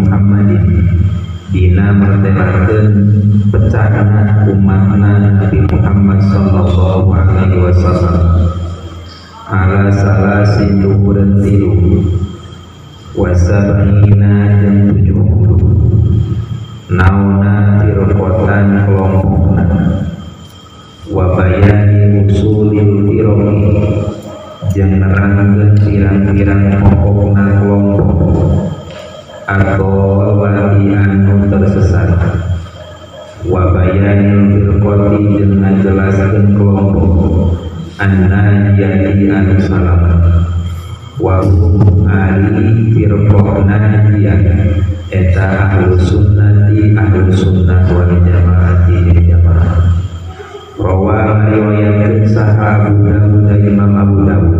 Muhammadin dina mertelakeun pecahna umatna Nabi Muhammad sallallahu alaihi wasallam ala salasin luhureun tilu wa sab'ina jeung 70 naona firqatan kelompokna wa bayani usulil firqi jeung nerangkeun pirang-pirang pokokna kelompok atau wali anu tersesat wa bayanil firqati jeung ngajelaskeun kelompok an-najiyati anu salamat wa hum ari firqah najiyah eta ahlu sunnati ahlu sunnah wal jamaati jamaah. Rawa riwayatkeun saha Abu Dawud Imam Abu Dawud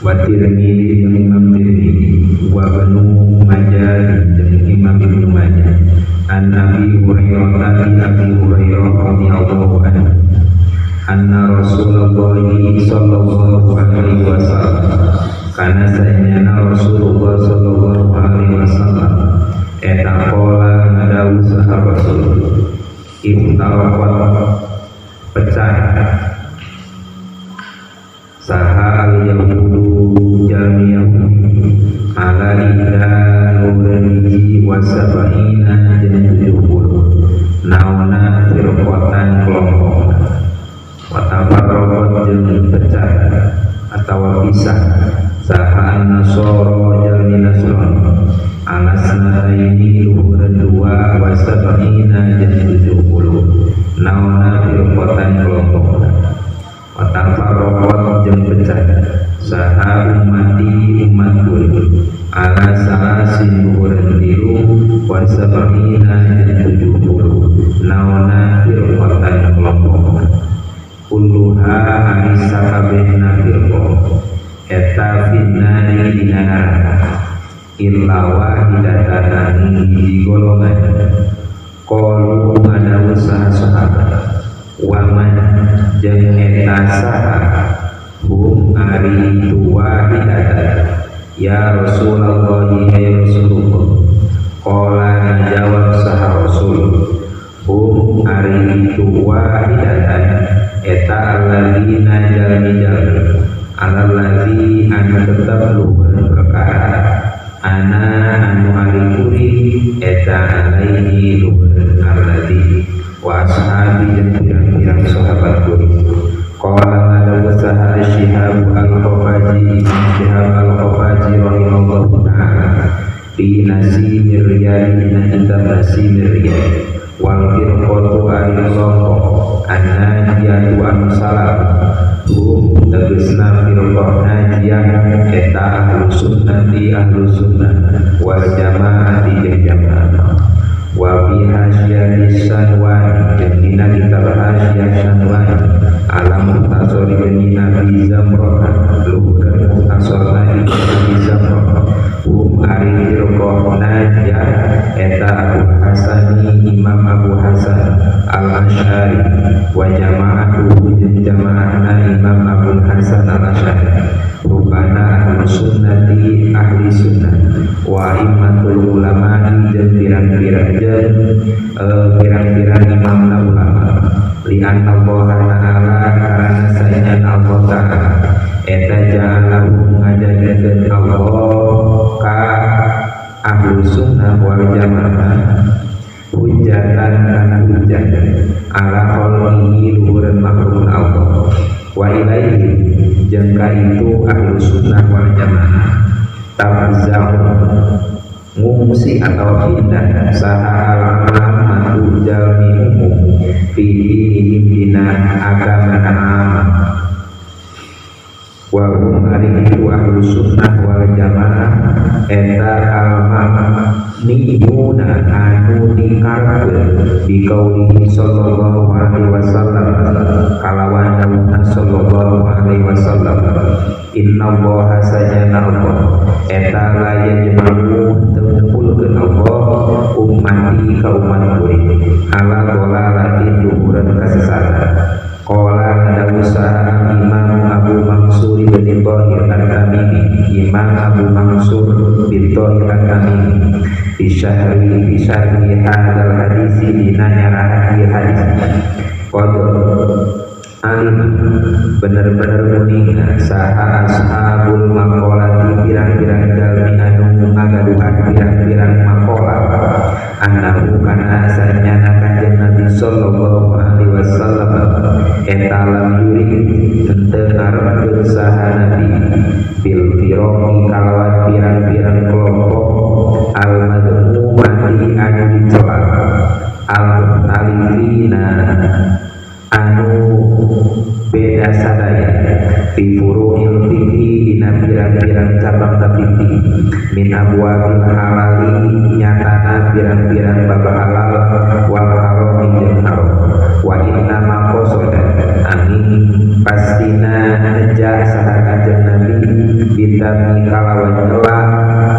wa Tirmidzi jeung Imam Tirmidzi wa Ibnu Majah jeung Imam Ibnu Majah an Abi Hurairah ti Abi Hurairah radhiyallahu anhu anna Rasulullah sallallahu alaihi wasallam kana sayyidina Rasulullah sallallahu alaihi wasallam eta qala ngadawu saha Rasul iftaraqat pecah saha al-yahudu jalmi yahudi ala ihda hiji wa sab'ina jeung 70 naona firqatan kelompokna wa tafarraqat jeung pecah atawa pisah saha an-nasara jalmi nasrani ala sanataini luhureun dua wa sab'ina jeung 70 naona firqatan kelompokna wa tafarraqat jeung pecah saha ummati umat kuring ala salasin luhureun tilu wa sab'ina jeung 70 naona firqatan kelompokna kulluha ari sakabehna firqah eta finnari dina neraka illa wahidatan hiji golongan qalu ngadawu saha sahabat waman jeung eta saha hum ari itu wahidatan ya Rasulullah ya Rasulullah qala ngajawab saha Rasul hum ari itu wahidatan eta alladzina jalmi-jalmi allazi anu tetep luhur perkara ana anu ari kuring eta alaihi luhur allazi wa ashabi jeung pirang-pirang sahabat kuring. Qala ngadawu saha Syihab al-Khafaji Syihab al-Khafaji rahimahullahu ta'ala fi nasimir riyadi dina kitab nasimir riyadi wal firqatu ari kelompok an-najiyatu anu salam hum tegesna firqah najiyah eta ahlu sunnati ahlu sunnah wal jamaati jeung jamaah wa fi hasyati sanwani jeung dina kitab hasyah sanwani ala muhtasar ibni Abi Zamrah luhureun muhtasarna ibni Abi Zamrah hum ari firqah najiyah eta Abu Hasani Imam Abu Hasan Al-Asy'ari wa jama'atuhu jeung jamaahna Imam Abu Hasan Al-Asy'ari rupana ahlu sunnati ahli sunnah wa immatul ulama jeung pirang-pirang jeung pirang-pirang imamna ulama li anna Allah ta'ala karana saenyana Allah ta'ala eta ja'alahu ngajadikeun Allah ka ahlu sunnah wal jamaah hujatan kana hujah ala khalqihi luhureun makhluk Allah wa ilaihi jeung ka itu ahlu sunnah wal jamaah tabza'u ngungsi atau pindah saha al-ammatu jalmi umum fi dinihim dina agama am wa hum ari itu ahlu sunnah wal jamaah eta al-ma'niyuna anu dikarepkeun biqaulihi sallallahu alaihi wasallam kalawan dawuhna sallallahu alaihi wasallam innallaha sajana Allah eta la yajma'u teu ngumpulkeun Allah ummati ka umat kuring ala dolalatin luhureun kasesatan. Qala ngadawu saha Imam Abu Mansur bin Thahir At-Tamimi Imam Abu Mansur bin Abi Thahir At-Tamimi fi syahri fi syarhi hadzal hadisi dina nyarahan ieu hadis qad alim bener-bener uninga saha ashabul maqalati pirang-pirang jalmi anu ngagaduhan pirang-pirang maqalah annahu kana sanyana kanjeng Nabi sallallahu alaihi wasallam eta lam yurid henteu ngarepkeun saha Nabi bil firaqi kalawan pirang-pirang kelompok al madhmumati anu dicela al mukhtalifina anu beda sadaya fi furu'il fiqhi dina pirang-pirang cabang fikih min abwabil halali nyatana pirang-pirang bab halal wal harami jeung haram wa inna ma qasada angin pastina neja saha kanjeng Nabi bitami kalawan nyela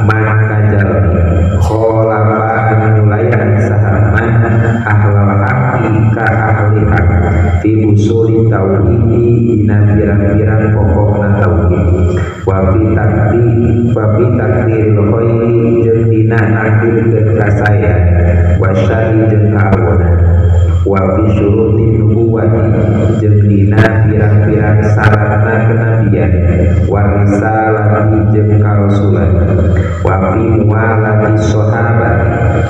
man kajalmi khalafa anu nyulayan saha man ahlal haqqi ka ahli haq fi usuli tauhidi dina pirang-pirang pokokna tauhid wa fi takdiril khairi jeung dina takdirkeun kasaean wa syarri jeung kaawonan wa fi syurutin nubuwati jeung dina pirang-pirang syaratna kenabian wa risalati jeung karasulan wa fi muwalati sahabat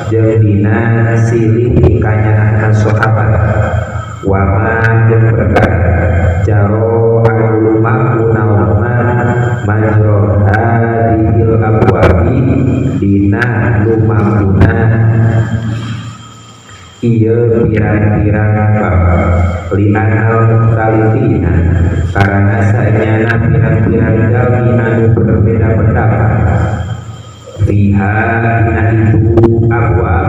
jeung dina silih kanyaahna sahabat wa ma jeung perkara jaro anu lumaku naon ma majra hadhil abwabi dina lumakuna ieu pirang-pirang bab li'anal mukhtalifina karana saenyana pirang-pirang jalmi anu berbeda pendapat fiha dina itu abwab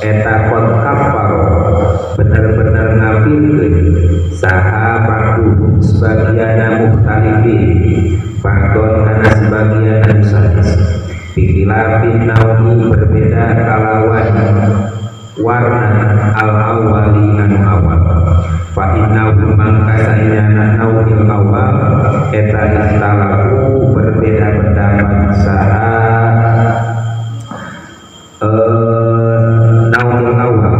eta qad kafaro bener-bener ngafirkeun saha ba'duhum sebagiana mukhtalifin ba'don kana sebagian anu sanes bikhilafin naumi berbeda kalawan warna al-awwali anu awal fa innahu mangka saenyana naumil awal eta ikhtalafu berbeda pendapat saha naumil awal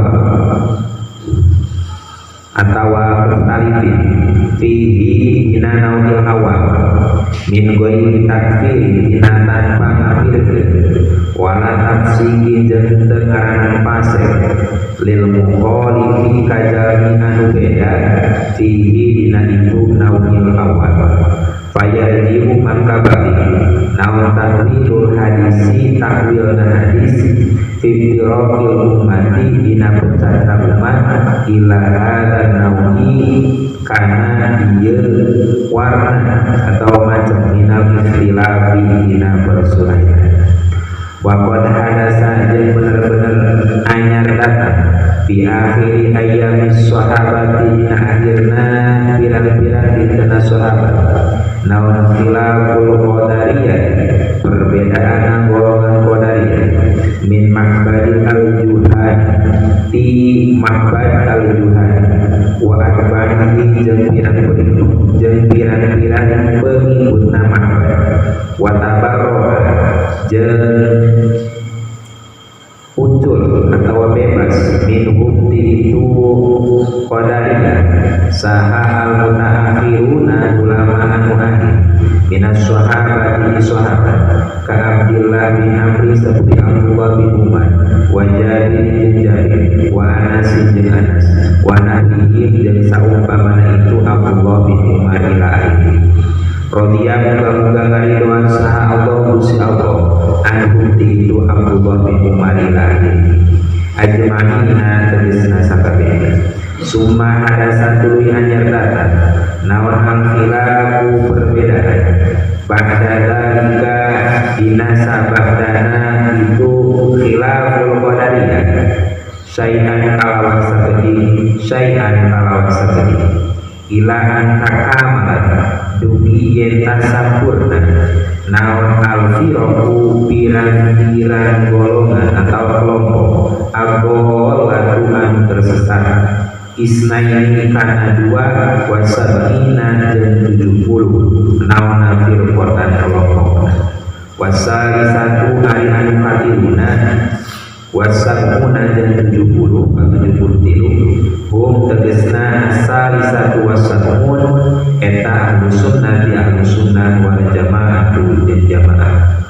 atawa mukhtalifin fihi dina naumil awal min ghairi takfir dina tanpa ngafirkeun wala tafsiki jeung teu ngaranan fasik lil mukhalifi kajalmi anu beda fihi dina itu naumil awal fayarji'u mangka balik naon takwilul hadisi takwilna hadis fi iftiraqil ummati dina pecahna umat ila hadza naumi kana ieu warna atau macam minal ikhtilafi dina persulaian wa qad hadasa jeung bener-bener anyar datang fi akhiri ayyamis sahabati dina akhirna pirang-pirang dintena sahabat naon khilaful qadariyah perbedaan golongan qadariyah min ma'badil al-juhan ti ma'bad al-juhan wa atba'ihi jeung pirang-pirang pengikutna ma'bad wa tabarra jeung ucul atau bebas minhum ti itu qadariyah saha al-mutaakhiruna ulama anu akhir minas sahabati sahabat ka Abdillah bin Amri seperti Abdullah bin Umar wa Jabir bin Jabir wa Anas bin Anas wa nahihim jeung saumpamana itu Abdullah bin Umar ila akhir radhiyallahu muga-muga ngaridoan saha Allah Gusti Allah anhum ti itu Abdullah bin Umar ila akhir ajma'ina tegasna sakabehna summa hadasan tuluy anyar datang naon al khilafu perbedaan ba'da dzalika dina sababdana itu khilaful qadariyah syai'an kalawan sakedik syai'an kalawan sakedik ila an takamalat dugi yen sampurna naon al firaqu pirang-pirang golongan atau kelompok agol anu tersesat isnaini kana dua wasabina jeung 70 naon firqatan kelompokna Wasalisatu ari anu katiluna wasabuna jeung 70 ka 73 hum tegasna salisatu wasabun eta ahlu sunnah di ahlu sunnah wal jamaah jeung jamaah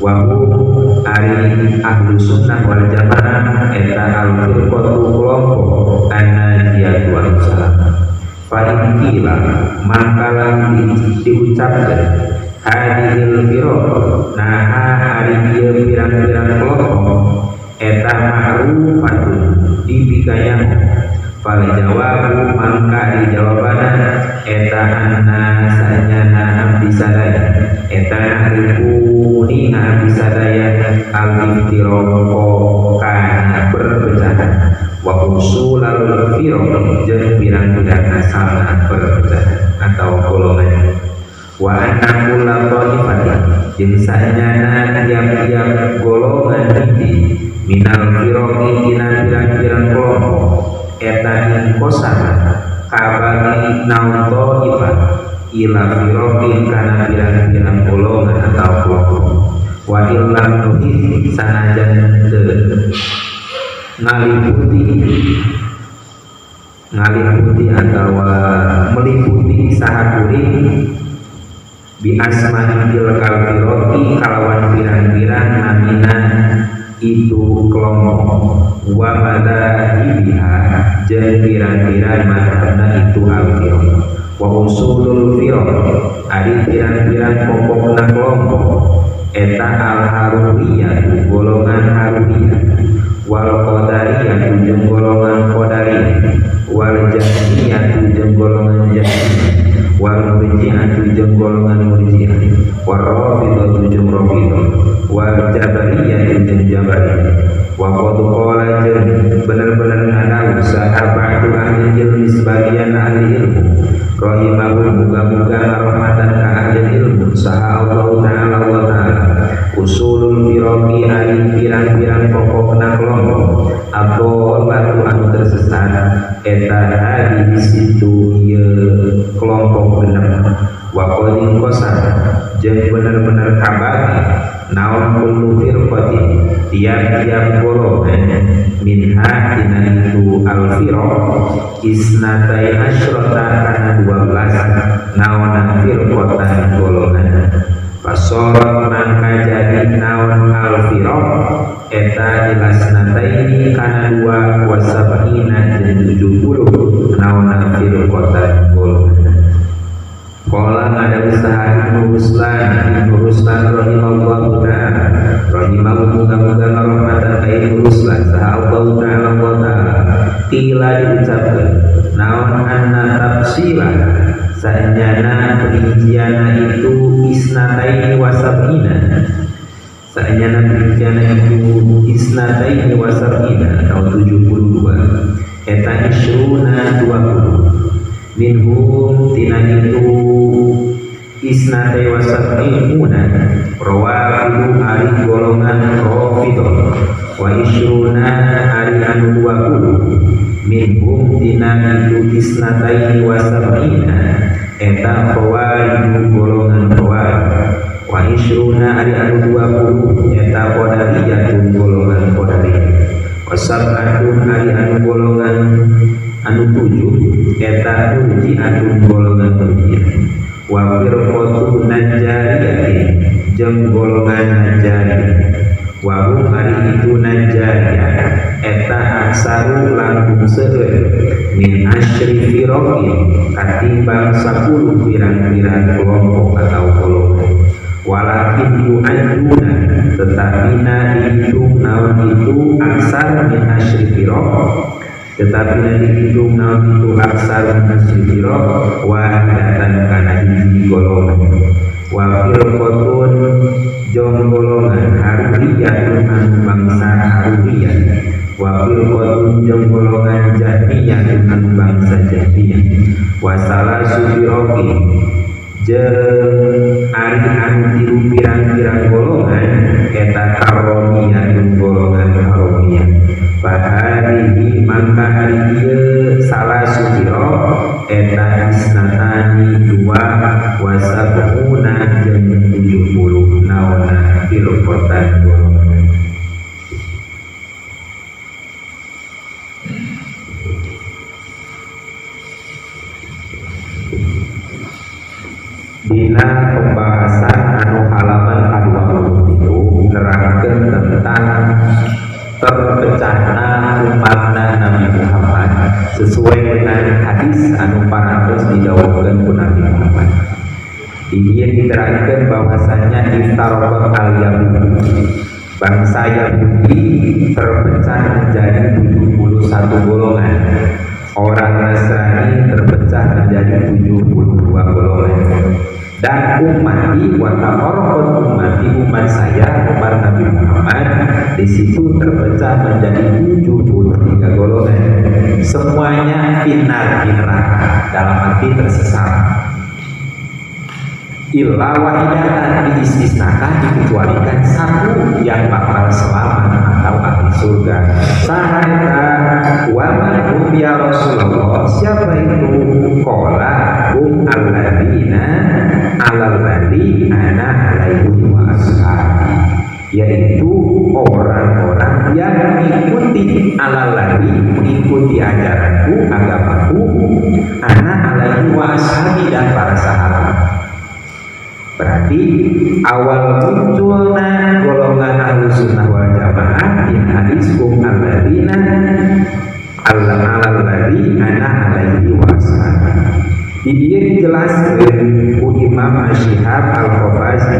wa hum ari ahlu sunnah wal jamaah eta al firqatu kelompok an-najiyatu salam. Fa in qila mangka diucapkeun hadihil firaq naha ari ieu pirang-pirang kelompok eta ma'rufatun dipikanya fal jawabu mangka dijawabana eta anna sanyana abdi sadaya eta riku ninga abdi sadaya al-iftiraqo kana perpecahan wa usulal firaq jeung pirang-pirang asalna perpecahan atau golongan wa anna kulla thaifatin jeung sanyana tiap-tiap golongan hiji minal firaqi tina pirang-pirang kelompok eta ingkosana kabagi naon thaifah ila firaqin kana pirang-pirang golongan atau kelompok wa illam nuhit sanajan teu ngaliputi atawa meliputi saha kuring bi asma'i tilkal firaqi kalawan pirang-pirang namina itu kelompok wa madzahibiha jeung pirang-pirang mazhabna itu al-firaq wa usulul firaq ari pirang-pirang pokokna kelompok eta al-haruriyah golongan haruriyah wal qadariyah jeung golongan qadariyah wal jahmiyah jeung golongan jahmiyah wal murji'ah jeung golongan murji'ah wal rafidhah jeung rafidhah wal jabariyah jeung jabariyah wa qad qala jeung bener-bener ngadawuh sahabat ahli ilmi sebagian ahli ilmu rahimahum muga-muga ngarahmatan ka ahli ilmu saha Allah ta'ala wa ta'ala usulul firaqi ari pirang-pirang pokokna kelompok atau anu tersesat eta hadis situ ieu kelompok genep wa qadin qasam jeung bener-bener kabagi naon kullu firqatin tiap-tiap golongan minha tina itu al-firaq isnatai asyrata kana 12 naon firqatan golongan fasorot mangka jadi naon al-firaq eta ilasnataini kana 2 wasab'ina jeung 70 naon firqatan golongan. Qala ada usaha Ibnu Ruslan rahimahullahu ta'ala rahimahu muga-muga ngarahmatan ka Ibnu Ruslan saha Allah ta'ala wa ta'ala qila diucapkeun naon anna tafsila sanyana perinciana itu isnataini wasab'ina sanyana perinciana itu isnataini wasab'ina atau 72 eta isruna 20 minhum tina itu isnate wasab'ina rawafidu ari golongan rafidhah wa isruna ari anu 20 minhum tina itu isnataini wasab'ina eta khawarij golongan khawarij wa isruna ari anu 20 eta qadariyah golongan qadariyah wa sab'atun ari anu golongan anu 7 eta murji'atun golongan murji'ah wa firqatu najjariyah jeung golongan najjariyah wa hum ari itu najjariyah eta aksaru langkung seueur min asyri firaqin katimbang 10 pirang-pirang kelompok atau golongan walakin yu'aduna tetapi na dihitung naon itu aksar min asyri firaq tetapi nanti dihitung naon itu aksar min asyri firaq wahidatan kana hiji golongan wa firqatun jeung golongan haruriyah anu bangsa haruriyah wa firqatun jeung golongan jahmiyah anu bangsa jahmiyah wa salasu firaqin jeung ari anu tilu pirang-pirang golongan eta karomiyah golongan karomiyah baharihi mangka ari ieu salasu firaq eta isnatani 2 wasab'una jeung 70 naonna terpecahna umatna Nabi Muhammad sesuai dengan hadis anu parantos dijawabkeun ku Nabi Muhammad. Di dieu diterangkeun bahwasanya iftaraqat al-yahud, bangsa Yahudi terpecah menjadi 71 golongan. Orang Nasrani terpecah menjadi 72 golongan. Dan ummati wa tafarraqat ummati, umat saya, umat Nabi Muhammad di situ terpecah menjadi 73 golongan. Semuanya finnar, di neraka, dalam arti tersesat. Illa wahidatan, diistisnakan, dikecualikan satu yang bakal selamat atau ahli surga. Saha eta wa man hum ya Rasulullah, siapa itu? Qala hum alladzina alal ladzi ana alaihi wa ashabi, yaitu orang-orang yang mengikuti alal ladzi, mengikuti ajaranku, agamaku, ana alaihi wa ashabi, dan para sahabat. Berarti awal munculnya golongan ahlu sunnah wal jamaah di hadis hum alladzina alal ladzi ana alaihi wa ashabi. Di dia dijelaskan ku Imam Syihab Al-Khafazi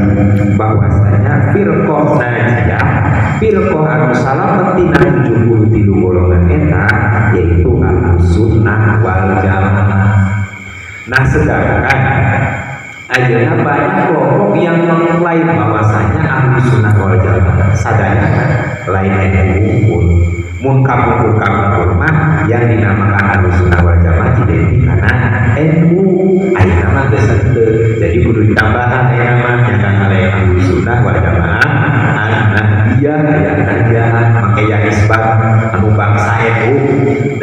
bahwasanya firqah najiyah, firqah anu salamet tina 73 golongan eta yaitu ahlu sunnah wal jamaah. Nah, sedangkan ayeuna banyak kelompok yang mengklaim bahwasanya ahlu sunnah wal jamaah sadaya lain NU unggul. Mun kapungkur-kapungkur mah yang dinamakan ahlu sunnah wal jamaah identik karena NU, ayeuna mah geus henteu. Jadi kudu ditambahan ayeuna mah nyakan lain ahlu sunnah wal jamaah an-nahdiyah, aya nahdiyah make yang isbat anu bangsa NU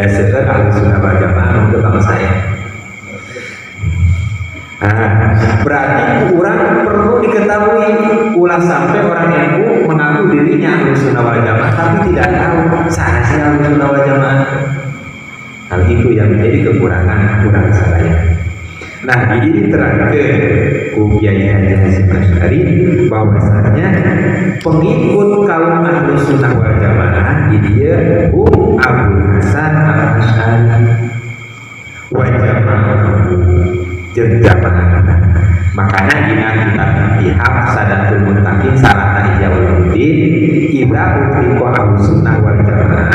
dan seueur ahlu sunnah wal jamaah anu teu bangsa NU. Nah, berarti kurang perlu diketahui ulah sampai orang NU mengaku dirinya ahlu sunnah wal jamaah tapi tidak tahu saha sih ahlu sunnah wal jamaah. Hal itu yang menjadi kekurangan kurang saya. Nah, ini diterangkan ku Kiai Haji Hasyim Asy'ari bahwasanya pengikut kaum ahlu sunnah wal jamaah di dia hum Abu Hasan Al Asy'ari wa jamaah jeung jamaah. Makanya dina kitab Ihab Sadatul Muttaqin sarana Ihya Ulumuddin idza utliqa ahlu sunnah wal jamaah,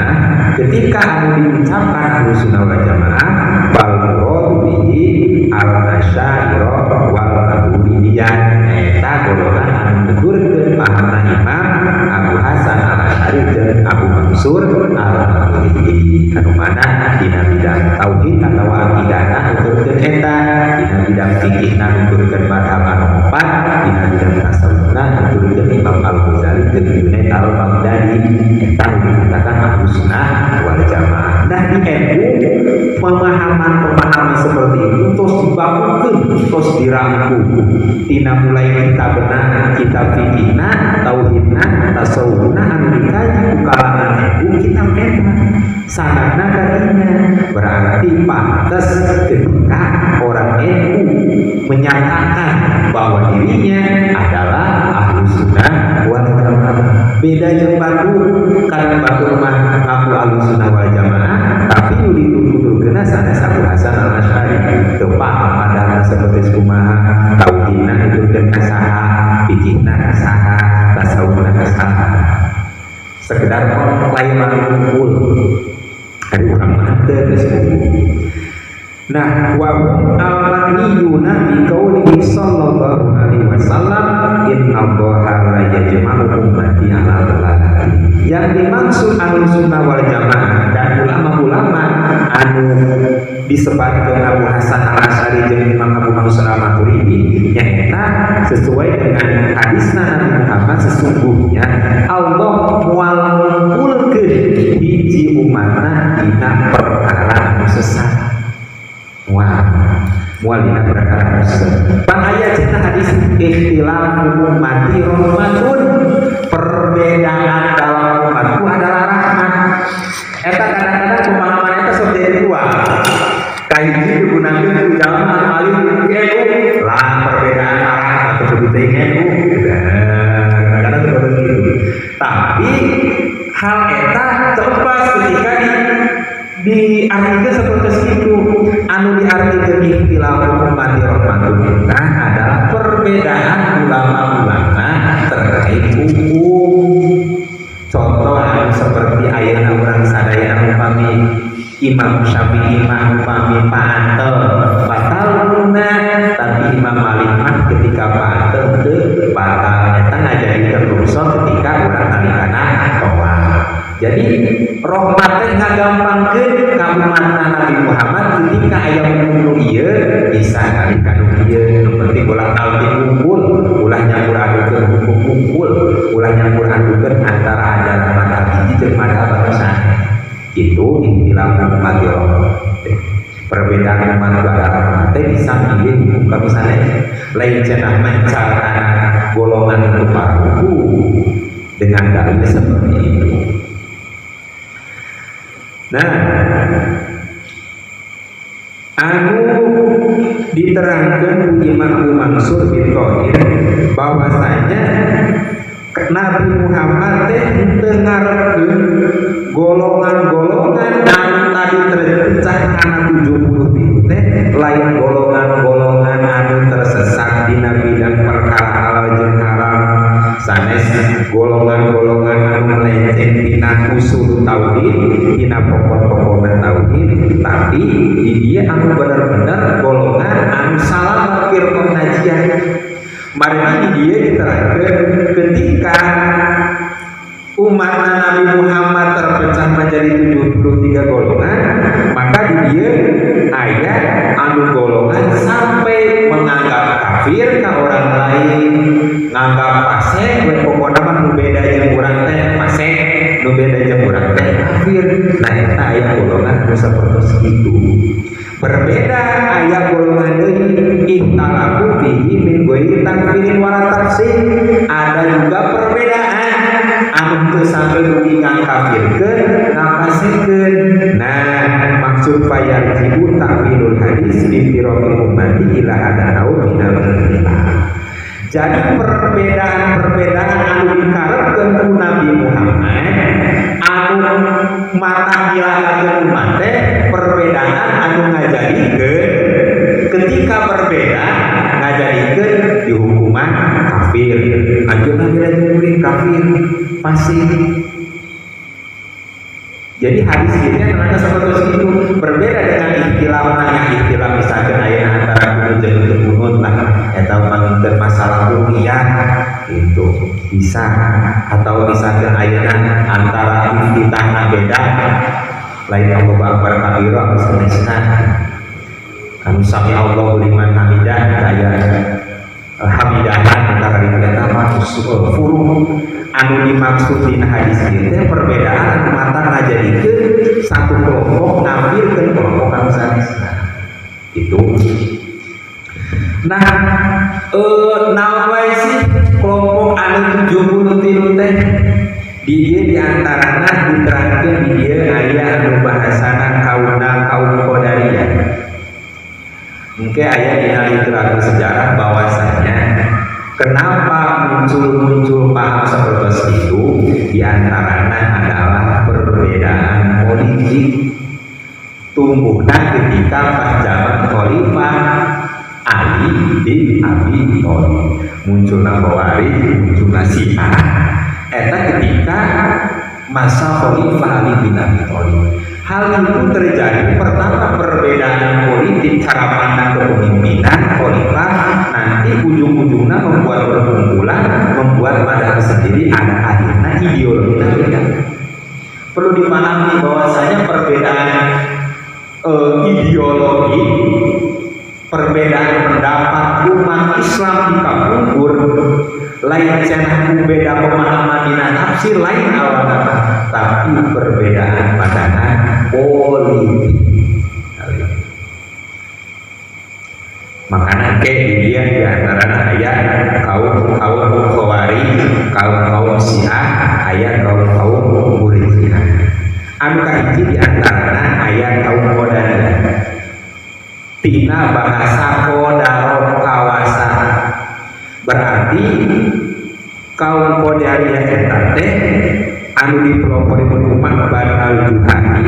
ketika anu diucapkan ahlu sunnah wal jamaah fal muradu bihi al asy'ariyah wal maturidiyah, eta golongan anu nuturkeun pahamna Imam Abu Hasan Al Asy'ari jeung Abu Mansur Al Maturidi, anu mana dina bidang tauhid atau akidahna nuturkeun eta, dina bidang fikihna nuturkeun mazhab anu empat, dina bidang tasawufna nuturkeun Imam Al Ghazali jeung Junaid Al Baghdadi, eta nu dikatakan ahlu sunnah wal jamaah. Nah, di NU pemahaman-pemahaman seperti itu terus dibangunkeun, terus dirangkum tina mulai kitabna, kitab fikihna, tauhidna, tasawufna anu dikaji ku kalangan NU kitab eta sanadna kadinya. Berarti pantas ketika orang NU menyatakan bahwa dirinya adalah ahlu sunnah wal jamaah. Beda jeung batur, karena batur mah ngaku ahlu sunnah wal jamaah tapi nu dituturkeun sanes Abu Hasan Al Asy'ari, teu paham padahal seperti kumaha tauhidna nuturkeun ka saha, fikihna ka saha, tasawufna ka saha, sekedar mengklaim unggul. Ari urang mah teu geus unggul. Nah, wa hum al-mahniyuna bi qaulihi sallallahu alaihi wasallam innallaha la yajma'u ummati ala dhalalati. Yang dimaksud ahlu sunnah wal jamaah dan ulama-ulama anu disebutkan Abu Hasan Al Asy'ari jeung Imam Abu Mansur Al Maturidi nyaeta sesuai dengan hadis Nabi Muhammad, sesungguhnya Allah moal ngumpulkeun hiji umatna dina perkara anu sesat. Wah, moal dina perkara anu sesat. Pan aya cenah hadis ikhtilafu ummati rahmatun, perbedaan dalam umatku adalah rahmat. Eta kadang-kadang pemahaman eta sok jadi dua. Kahiji digunakeun ku jalma anu alim di NU lah, perbedaan arah atau kudu teuing NU. Nah, kadang-kadang seperti itu. Tapi Hal eta terlepas ketika diartikan seperti itu. Anu diartikan ikhtilaf ummati rahmatun eta adalah perbedaan ulama-ulama terkait hukum. Contoh anu seperti ayeuna urang sadaya, upami Imam Syafi'i mah upami paantel batal guna, tapi Imam Malik mah ketika paantel teu batal. Eta ngajadikeun rukhsah ketika urang nalikana tawaf. Jadi rahmat teh ngagampangkeun ka umatna Nabi Muhammad, ketika aya hukum nu ieu bisa nalika nu ieu, nu penting ulah talqin unggul, ulah nyampur adukeun hukum unggul, ulah nyampur adukeun antara ajaran madhab hiji jeung madhab anu sanes. Itu ikhtilaf umat perbedaan umat adalah teh bisa milih hukum kanu sanes, lain cenah mencar kana golongan untuk hukum dengan dalil seperti itu. Nah, anu diterangkan Imam Mansur bin Thahir bahwasanya Nabi Muhammad teh teu ngarepkeun golongan-golongan anu tadi terpecah kana 73 teh lain golongan-golongan anu tersesat dina bidang perkara halal jeung haram, sanes golongan-golongan anu melenceng tina usul tauhid, tina pokok-pokok tauhid, tapi di dia anu benar-benar golongan anu salamat firqah najiyah. Mari di dia diterangkan ketika umat Nabi Muhammad terpecah menjadi 73 golongan, maka di dia aya anu golongan sampai menganggap kafir ke orang lain, nganggap fasik we, pokokna mah nu beda jeung urang teh fasik, nu beda jeung urang teh kafir. Nah, eta aya golongan anu sapertos itu. Berbeda aya golongan deui, ikhtalafu fihi min ghairi takfirin wala tafsir. Ada juga perbedaan anu teu sampai dugi ngakafirkeun, ngafasikeun. Nah, maksud fayarji'u ta'wilul hadis bi firaqil ummati ila hada nau minal ikhtilaf. Jadi perbedaan-perbedaan anu dikarepkeun ku Nabi Muhammad anu mata hilangkeun umat teh perbedaan anu ngajadikeun ketika berbeda ngajadikeun dihukuman kafir. Anjeunna beda jeung kafir pasti. Jadi hadis ini ternyata seperti itu, berbeda dengan ikhtilaf nanya ikhtilaf misalkan aya antara kunut jeung teu kunut lah, atau mangkeun masalah ruqyah itu bisa, atau misalkan ayeuna antara iftitahna beda, lain Allahu akbar kabira sanesna, anu sami Allahu liman hamidah kaya hamidahan antara di eta mah furu. Anu dimaksud dina hadis ieu teh perbedaan anu mata ngajadikeun satu kelompok ngafirkeun kelompok anu sanesna itu. Nah, naon wae sih kelompok anu 73 teh? Di dieu diantarana diterangkeun di dieu aya anu bahasana kaumna kaum Qadariyah. Mungkin aya dina literatur sejarah bahwasanya kenapa muncul-muncul paham seperti itu, diantaranya adalah perbedaan politik tumbuhnya ketika pas zaman Khalifah Ali bin Abi Thalib, munculna Khawarij, munculna Syiah eta ketika masa Khalifah Ali bin Abi Thalib. Hal itu terjadi pertama perbedaan politik cara pandang kepemimpinan khalifah, nanti ujung-ujungnya membuat perkumpulan, membuat madhab sendiri, ada akhirnya ideologi beda. Perlu dipahami bahwasanya perbedaan ideologi, perbedaan pendapat umat Islam di kapungkur lain cenah beda pemahaman dina tafsir lain awalna, tapi perbedaan pandangan politik. Makanya ke dia di antara aya kaum kaum Khawarij, kaum kaum Syiah, aya kaum kaum Murji'ah. Anu kahiji di antara aya kaum Qadariyah, tina bahasa qadaro kawasa. Berarti kaum Qadariyah eta teh Anu dipelopori ku Ma'bad al-Juhani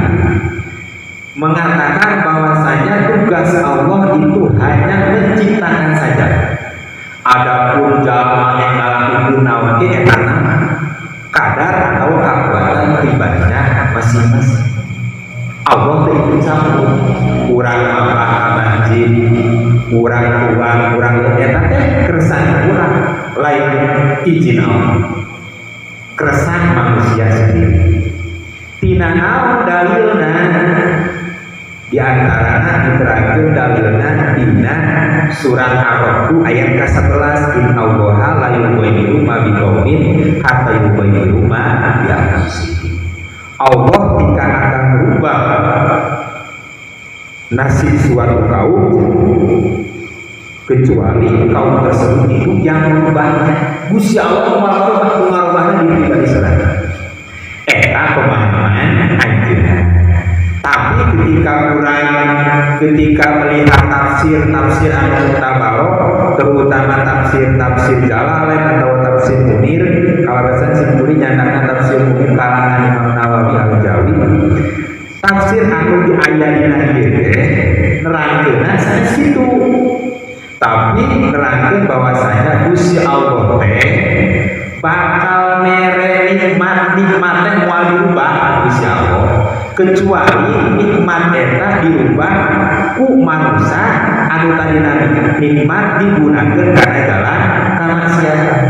mengatakan bahwasanya tugas Allah itu hanya menciptakan saja. Adapun jalma yang ngalakukeun naon ge eta kadar atau kekuatan pribadinya masing-masing. Allah teh ikut campur. Urang apa ka masjid, urang tuang, urang eta teh keresahan urang, lain izin Allah. Keresahan manusia sendiri. Tina naon dalilna? Di antarana diterangkeun dalilna dina surat Ar-Ra'd ayat ke-11, innallaha la yughayyiru ma biqaumin hatta yughayyiru ma bi anfusihim. Allah tidak akan merubah nasib suatu kaum kecuali kaum tersebut itu yang merubahnya. Gusti Allah merubah merubahnya di pribadi sorangan. Eta pemahaman anjeunna. Tapi ketika kurang, ketika melihat tafsir-tafsir anu muktabaroh, terutama tafsir-tafsir Jalalain atau tafsir Munir, kalau simkuring nyandakan tafsir Munir kalangan Imam Nawawi Al-Jawi, tafsir anu di aya dina ieu teh nerangkeunna sanes kitu, tapi nerangkeun bahwasanya Gusti Allah teh bakal mere nikmat, nikmat teh moal dirubah Gusti Allah kecuali nikmat eta dirubah ku manusia anu tadina nikmat digunakan karena jalan kamaksiatan.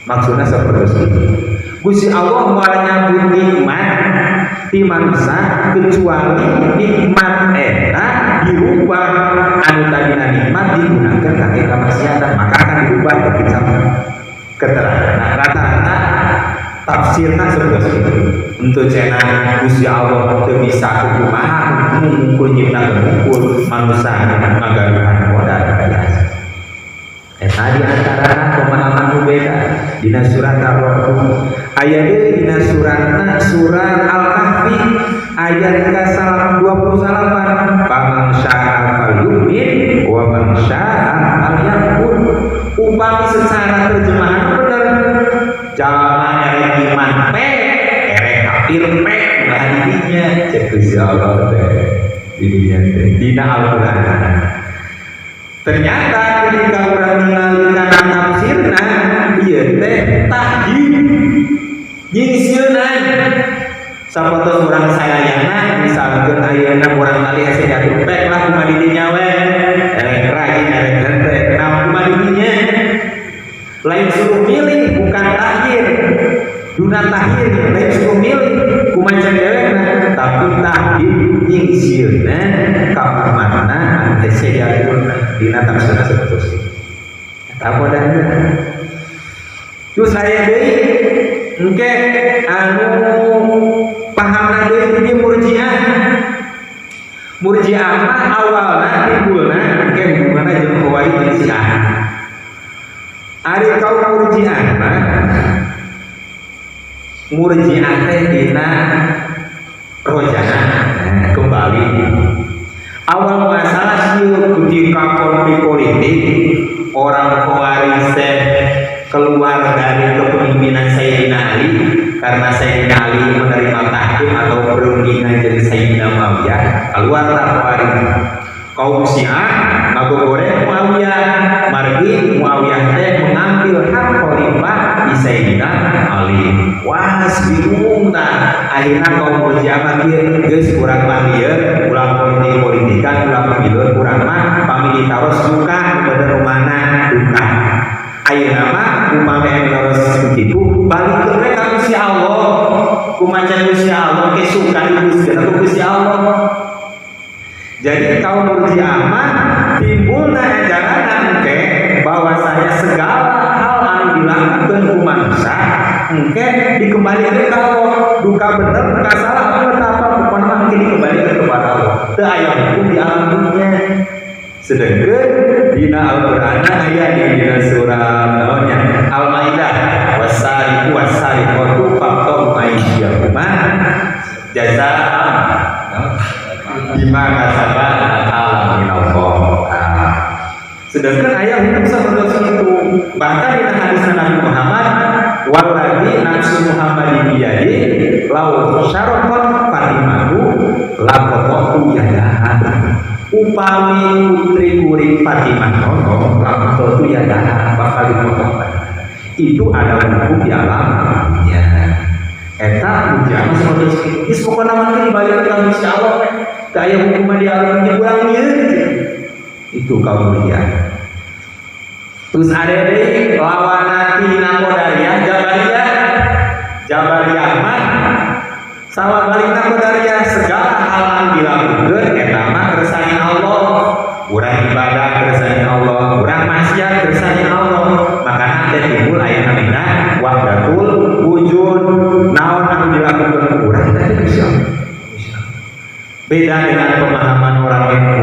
Maksudnya seperti itu. Gusti Allah moal nyambut nikmat ti manusia kecuali nikmat eta dirubah, anu tadina nikmat digunakan kangge kamaksiatan, maka akan dirubah ketika keterangan. Nah, rata-rata tafsirna seperti itu. Untuk cenah Gusti Allah teu bisa kumaha ngumpul nyipta, ngumpul manusia ngagaduhan modal biasa. Eta di antara pemahaman nu beda dina surat Ar-Ra'd. Aya deui dina suratna surat Al-Kahfi ayat ka-28, faman syaa falyu'min wa man syaa falyakfur. Upami secara terjemahan bener, jalma erek iman pe, erek kafir pe, nah didinya cek Gusti Allah teh didinya teh dina Al-Qur'an. Ternyata ketika urang ningali kana tafsirna ieu teh tahdid, nyingsieunan. Sapertos urang sayayana, misalkeun ayeuna urang kali hese jatuh pek lah kumaha didinya we, erek rajin erek henteu, nah kumaha didinya, lain suruh milih, bukan takhir, duna takhir, lain suruh milih kumaha cek dewekna, tapi tahdid, nyingsieunan ka umatna anu hese diaturna. Dina tafsirna sapertos itu. Eta modalna. Terus aya deui engke anu pahamna deui di Murji'ah. Murji'ah mah awalna timbulna engke hubunganna jeung Khawarij jeung Syiah. Ari kaum Murji'ah mah, Murji'ah teh dina rojana. Nah, kembali awal masalah ieu ketika konflik politik orang Khawarij keluar dari kepemimpinan Sayyidina Ali karena Sayyidina Ali menerima tahkim atau perundingan dari Sayyidina Muawiyah, keluarlah Khawarij. Kaum Syiah ngagogoreng Muawiyah, margi Muawiyah teh mengambil hak khalifah di Sayyidina Ali. Wah, bingung tah. Akhirnya kaum Murji'ah mah kieu, geus urang mah lieur, ulah politik-politikan, ulah pemilu, urang mah pamili taros duka, bener rumana duka. Ayeuna mah upami anu taros kitu balikeun we ka Gusti Allah. Kumaha Gusti Allah ke suka dihuskeun ku Gusti Allah. Jadi kaum Murji'ah mah timbulna ajaran engke bahwasanya segala hal anu dilakukan ku manusia engke dikembalikan ke Allah. Duka bener, duka salah, apa apa pokoknya mah engke dikembalikan kepada Allah. Teu aya hukum di alam dunia. Sedangkan dina Al-Qur'an aya di dina surat naonnya Al-Maidah, wasariqu wasariqatu faqta'u aydiyahuma jazaa'an bima kasaba minallah. Nah, sedangkan ayat hukum seperti itu. Bahkan di hadis Nabi Muhammad Walladzi nafsu Muhammadin biyadi lau syaraqat Fatimatu laqata'tu yadaha. Upami putri kuring Fatimah nyolong, laqata'tu yadaha, bakal dipotong. Itu ada hukum di alam dunia. Eta ujian seperti itu. Geus pokona mah dibalik ka Gusti Allah we. Teu aya hukuman di alam dunia urang ieu. Itu kaum Murji'ah. Terus ada deui lawanna tina Qadariyah, Jabariyah. Jabariyah mah salah balikna Qadariyah, segala hal anu dilakukeun eta mah kersane Allah. Urang ibadah kersane Allah, urang maksiat kersane Allah. Makana teh timbul aya namina wahdatul wujud. Naon anu dilakukeun ku urang teh Gusti Allah. Beda dengan pemahaman orang NU.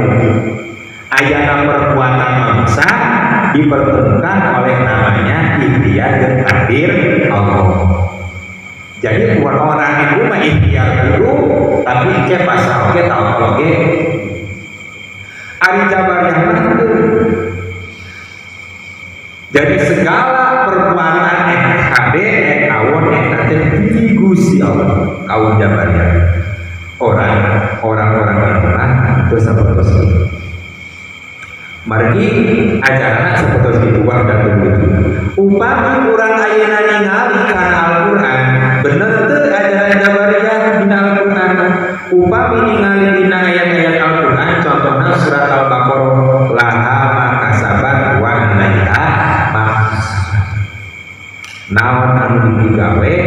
Ayana perbuatan manusia dipertemukan oleh namanya ikhtiar dan takdir Allah. Jadi buat orang NU mah ikhtiar dulu, tapi ke pasal oke tahu oke. Ari Jabariyah mah itu. Jadi segala perbuatan KB awon eta teh di Gusti Allah kaum Jabariyah. Orang orang-orang NU mah itu seperti itu. Margi ajaranna seperti itu wahdatul wujud. Upami urang ayeuna ningali kana Al-Qur'an, bener teu ajaran Jabariyah dina Al-Qur'an? Upami ningali dina ayat-ayat Al-Qur'an, contohna surat Al-Baqarah, laha ma kasabat wa 'alaiha ma kasabat. Naon anu digawe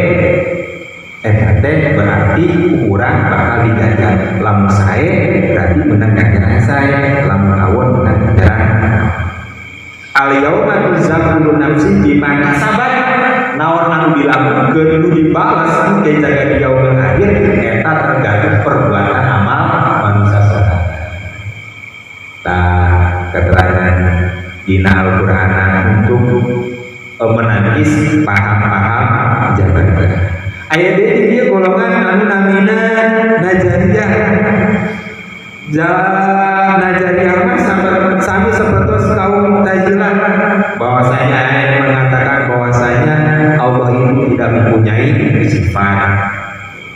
eta teh berarti urang bakal diganjar. Lamun sae berarti menang ganjaran sae, lamun awon menang ganjaran. Al yauma tujza kullu nafsin bima kasabat. Naon anu dilakukeun nu dibalas ke jaga di yaumul akhir eta tergantung perbuatan amal manusia sorangan. Tah, keterangan dina Al-Qur'an untuk menangkis paham-paham Jabariyah. Aya deui dia golongan anu namina Najariyah. Najariyah mah sami seperti kaum Mu'tazilah, bahwasanya ada yang mengatakan bahwasanya Allah itu tidak mempunyai sifat.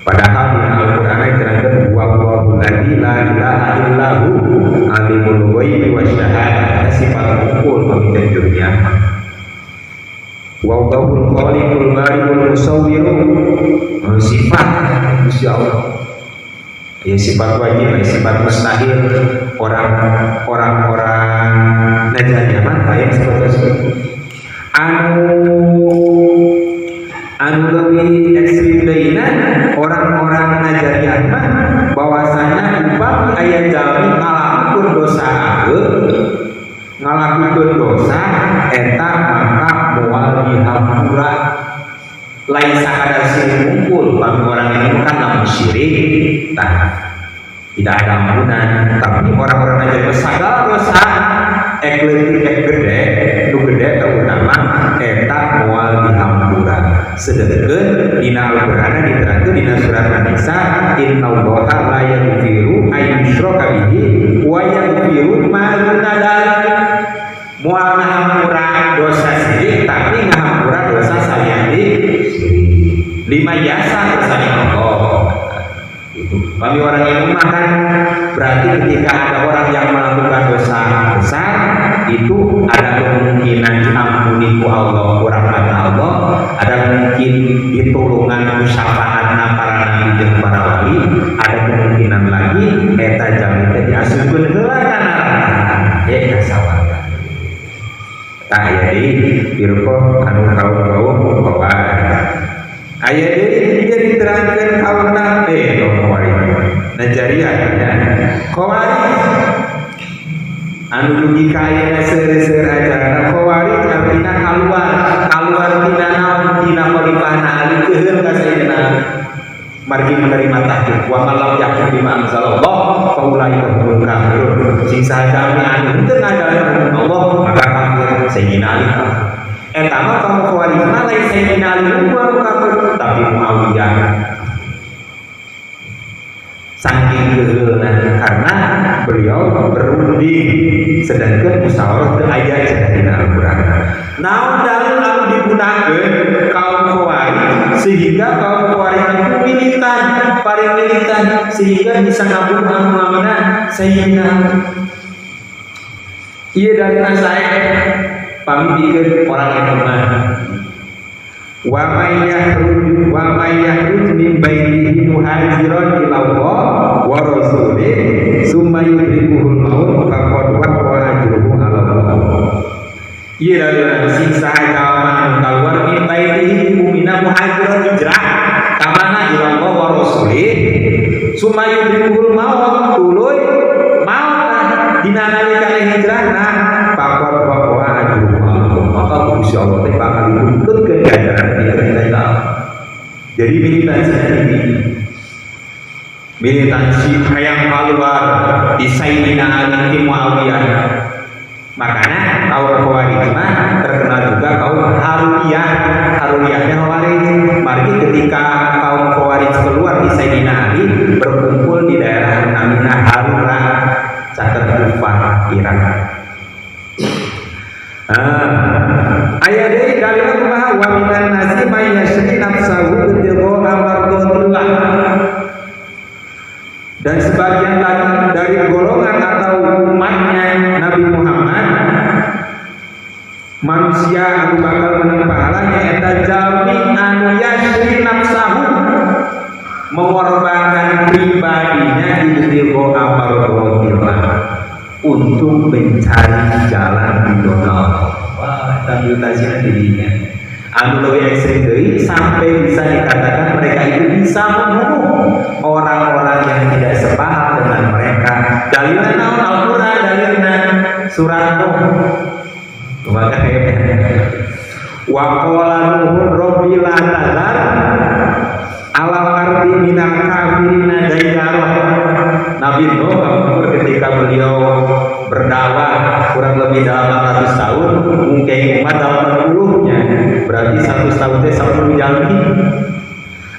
Padahal di Al-Qur'an diterangkan wa huwalladzi la ilaha illahu alimul ghaibi wasyahadah, sifat kumpul pemimpin dunia. Wa huwal khaliqul bari'ul musawwir, sifat Gusti Allah. Ya, sifat wajib, ya, sifat mustahil. Orang orang-orang Najariyah mah lain seperti itu. Anu anu lebih ekstrim deuna orang-orang Najariyah mah bahwasanya upami aya jalmi ngalakukeun dosa ageung, ngalakukeun dosa eta maka moal dihampura. Lain sakadar syirik kumpul, bagi orang ini kan lamun syirik tah tidak ada ampunan, tapi orang-orang aja segala dosa ek leutik ek gede, nu gede terutama eta moal dihampura. Sedengkeun dina Al-Qur'an diterangkeun dina surat An-Nisa, innallaha la yaghfiru ayyushraka bihi wa yaghfiru ma duna dzalik. Moal ngahampura dosa syirik tapi ngahampura dosa salian syirik lima jasa bersama Allah itu. Bagi orang yang makan berarti ketika ada orang yang melakukan dosa besar itu ada kemungkinan diampuni ku Allah, kurang mata Allah, ada mungkin ditulungan ku syafaatna para nabi jeung para wali, ada kemungkinan lagi eta jalmi teh diasupkeun heula ka neraka ka sawarga. Tah, aya deui firqah anu kaum-kaum Khawarij. Aya deui dia diterangkeun kaum kaum Khawarij. Najariyah ya. Khawarij anu dugi ka ayeuna seueur-seueur ajaran Khawarij artina kaluar, kaluar tina naon? Tina khalifahna Ali, keuheul ka Sayyidina Ali. Margi menerima tahkim wa man lam yahkum bima anzalallah fa ulaika humul kafirun. Sing saha jalmi anu henteu ngajalankeun hukum Allah maka kafir. Sayyidina Ali kafir. Eta mah kaum Khawarij mah lain Sayyidina Ali anu kafir, tapi Muawiyah. Saking keuheulna karena beliau berunding sedangkan musyawarah teu aya cenah dina Al-Qur'an. Naon dalil anu digunakeun kaum Khawarij sehingga kaum Khawarij itu militan, paling militan sehingga bisa ngabunuh anu namina Sayyidina Ali. Ieu dalilna sae pamipikeun orang yang lemah. Wa may yakhruj wa may yakhruj min baitihi muhajiran ila Allah wa rasulih summa yudrikuhul maut faqad waqa'a ajruhu 'ala Allah. Ieu dalilna sing saha jalma anu kaluar min baitihi bumina muhajiran hijrah ka mana ila Allah wa rasulih summa yudrikuhul maut tuluy maut dina nalika hijrahna faqad waqa'a ajruhu 'ala Allah. Maka Gusti Allah teh bakal dituntutkeun ganjaran dina kita. Jadi militansi ini militansi hayang keluar di Sayyidina Ali di Muawiyah. Makanya kaum Khawarij mah terkenal juga kaum Haruriyah. Haruriyahnya Khawarij. Margi ketika kaum Khawarij keluar di Sayyidina Ali berkumpul di daerah namina Harura caket Kufah Irak. Ayat deui dalilna kumaha wa minan nasi may yashri nafsahu ibtigha'a mardatillah. Dan sebagian lagi dari golongan atau umatnya Nabi Muhammad manusia anu bakal menang pahalanya eta jalmi anu yashri nafsahu mengorbankan pribadinya ibtigha'a mardatillah untuk mencari jalan ridho Allah. Wah, tampil dirinya. Anu lebih ekstrim deui sampai bisa dikatakan mereka itu bisa membunuh orang-orang yang tidak sepaham dengan mereka. Dalilna naon? Al-Qur'an dalilna surat Nuh. Kumaha wa qala Nuhun rabbi la tadhar alal ardi minal kafirina dayyara. Nabi Nuh ketika beliau berdakwah kurang lebih dalam 400 tahun, mungkin umat dalam 40-nya, berarti 100 tahun teh 10 jalmi.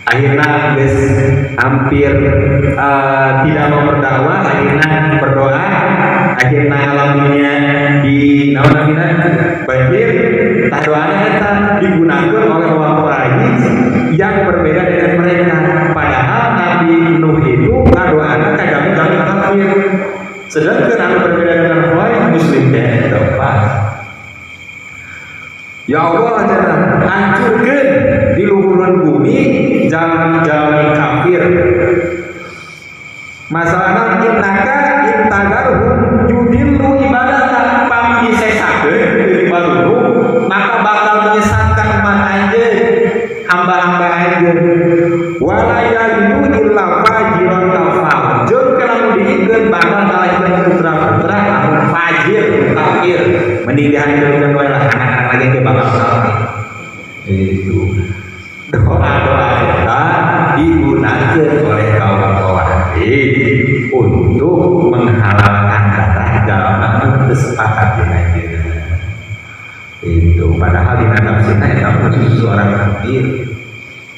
Akhirnya geus hampir tidak mau berdakwah, akhirnya berdoa, akhirnya alam dunia di naon namina banjir, tah doana eta digunakan oleh orang Quraisy yang berbeda dengan mereka. Padahal Nabi Nuh itu ngadoana ka jalmi-jalmi kafir. Sedangkan anu berbeda dengan Quraisy muslim teh tepat. Ya Allah cenah hancurkeun di luhureun bumi jalmi-jalmi kafir. Masalahna innaka intadharhum yudillu ibadaka pami disesakeun di baruhu maka bakal menyesatkan umat anjeun hamba-hamba anjeun. Wala yalidu illa fajiran kafar. Jeung lamun diikeun bakal ngalahirkeun putra-putra anu fajir kafir. Mending dihancurkeun wae lah anak-anak lagi ge bakal kafir. Itu doa-doa eta digunakan oleh kaum Khawarij untuk menghalalkan darah jalma anu teu sepakat dina anjeunna. Itu padahal dina tafsirna eta khusus orang kafir.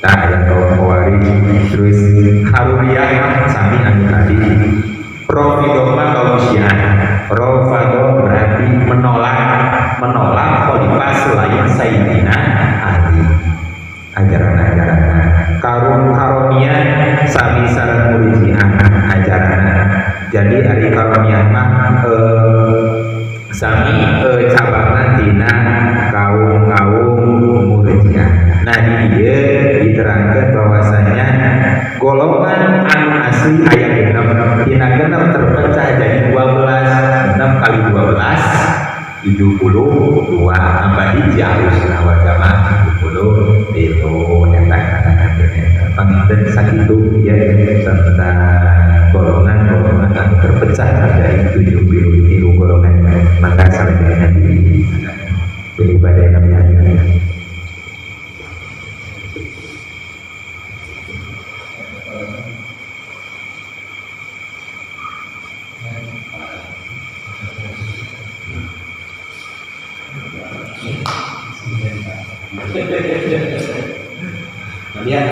Nah, yang kaum Khawarij terus Haruriyah sami anu tadi. Rafidhah mah kaum Syiah. Rafidhah berarti menolak, menolak khalifah selain Sayyidina Ali. Ajaran-ajaran karum karomiyah sami sareng murji'ah ajaran. Jadi ari karomiyah mah sami cabangna tina kaum-kaum murji'ah. Nah di dieu diterangkan bahwasanya golongan anu asli aya 6, tina 6 terpecah jadi 12, 6 kali 12 72 tambah hiji Ahlussunnah wal Jamaah 73 eta katakan eta panginten sakitu ya tentang golongan-golongan anu terpecah menjadi 73 golongan maka salajengna di pilih badai namanya. Lihat,